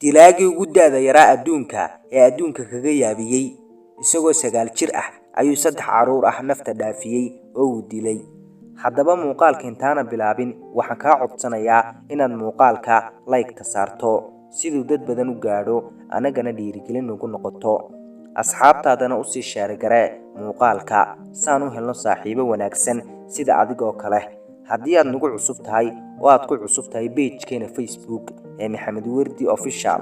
Dilaagii ugu da'da yaraa adduunka ee adduunka kaga yaabiyey, isagoo 9 jir ah ayuu 3 carruur ah nafta dhaafiyey oo uu dilay. Haddaba muuqaalka intaana bilaabin, waxaan kaa codsanayaa inaad muuqaalka like-ta saarto siduu dad badan u gaadho, anagana dhiirigelin ugu noqoto. Asxaabtaadana usii share garee muuqaalka saan u helno saaxiibo wanaagsan sida adigoo kale. Haddii aad nagu cusub tahay oo aad ku cusub tahay page-keena Facebook ee Maxamed Wardi Official,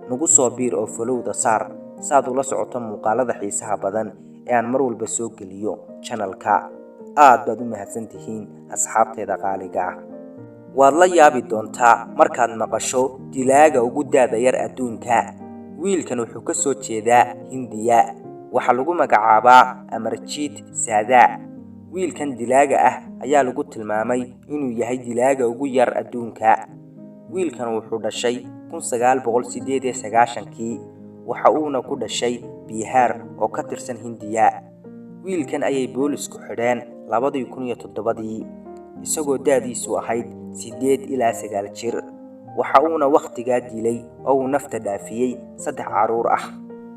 nagu soo biir oo follow-da saar saad ula socoto muuqaalada xiisaha badan ee aan mar walba soo geliyo channel-ka. Aad baad u mahadsantihiin asxaabteeda qaaliga ah. Waad la yaabi doontaa markaad maqasho dilaaga ugu da'da yar adduunka. Wiilkan wuxuu ka soo jeedaa Hindiya. Waxaa lagu magacaabaa Amarjeet Sada. Wiilkan dilaaga ah ayaa lagu tilmaamay inuu yahay dilaaga ugu yar adduunka. Wiilkan wuxuu dhashay 1998-kii, waxa uuna ku dhashay Bihar oo ka tirsan Hindiya. Wiilkan ayay boolisku xidheen 2007-dii, isagoo da'diisu ahayd 8 ilaa 9 jir. Waxa uuna wakhtigaa dilay oo uu nafta dhaafiyey 3 carruur ah.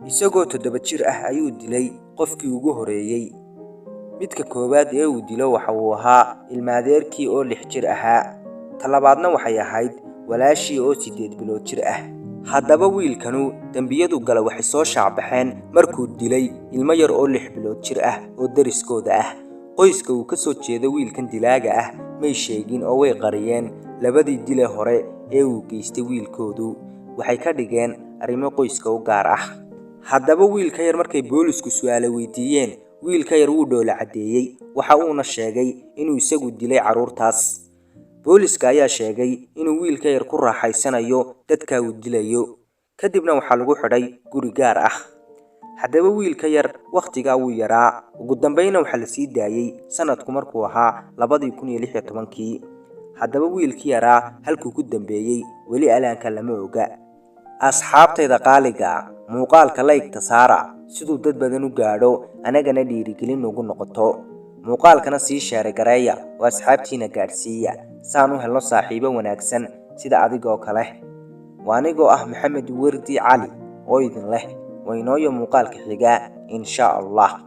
Isagoo 7 jir ah ayuu dilay qofkii ugu horreeyey. Midka koowaad ee uu dilo waxa uu ahaa ilmaadeerkii oo 6 jir ahaa. Talabaadna waxay ahayd walaashii oo 8 bilood jir ah. Haddaba wiilkanu dembiyadu gala waxay soo shaacbaxeen markuu dilay ilmo yar oo 6 bilood jir ah oo deriskooda ah. Qoyska uu ka soo jeedo wiilkan dilaaga ah may sheegin oo way qariyeen labadii dile hore ee uu geystay wiilkoodu. Waxay ka dhigeen arrimo qoyska u gaar ah. Haddaba wiilka yar markay boolisku su'aalo weydiiyeen, wiilka yar wuu dhoola caddeeyey, waxa uuna sheegay inuu isagu dilay carruurtaas. Booliska ayaa sheegay inuu wiilka yar ku raaxaysanayo dadka uu dilayo. Kadibna waxaa lagu xidhay guri gaar ah. Haddaba wiilka yar wakhtigaa wuu yaraa. Ugu dambayna waxaa la sii daayey sanadku markuu ahaa 2016-kii. Haddaba wiilkii yaraa halkuu ku dambeeyey weli alaanka lama oga. Asxaabtayda qaaliga, muuqaalka like-ta saara siduu dad badan u gaadho, anagana dhiirigelin ugu noqoto. Muuqaalkana sii share gareeya oo asxaabtiina gaadhsiiya saan u helno saaxiibo wanaagsan sida adigoo kale. Waa anigoo ah Maxamed Wardi Cali oo idin leh waynooyo muuqaalka xiga insha Allah.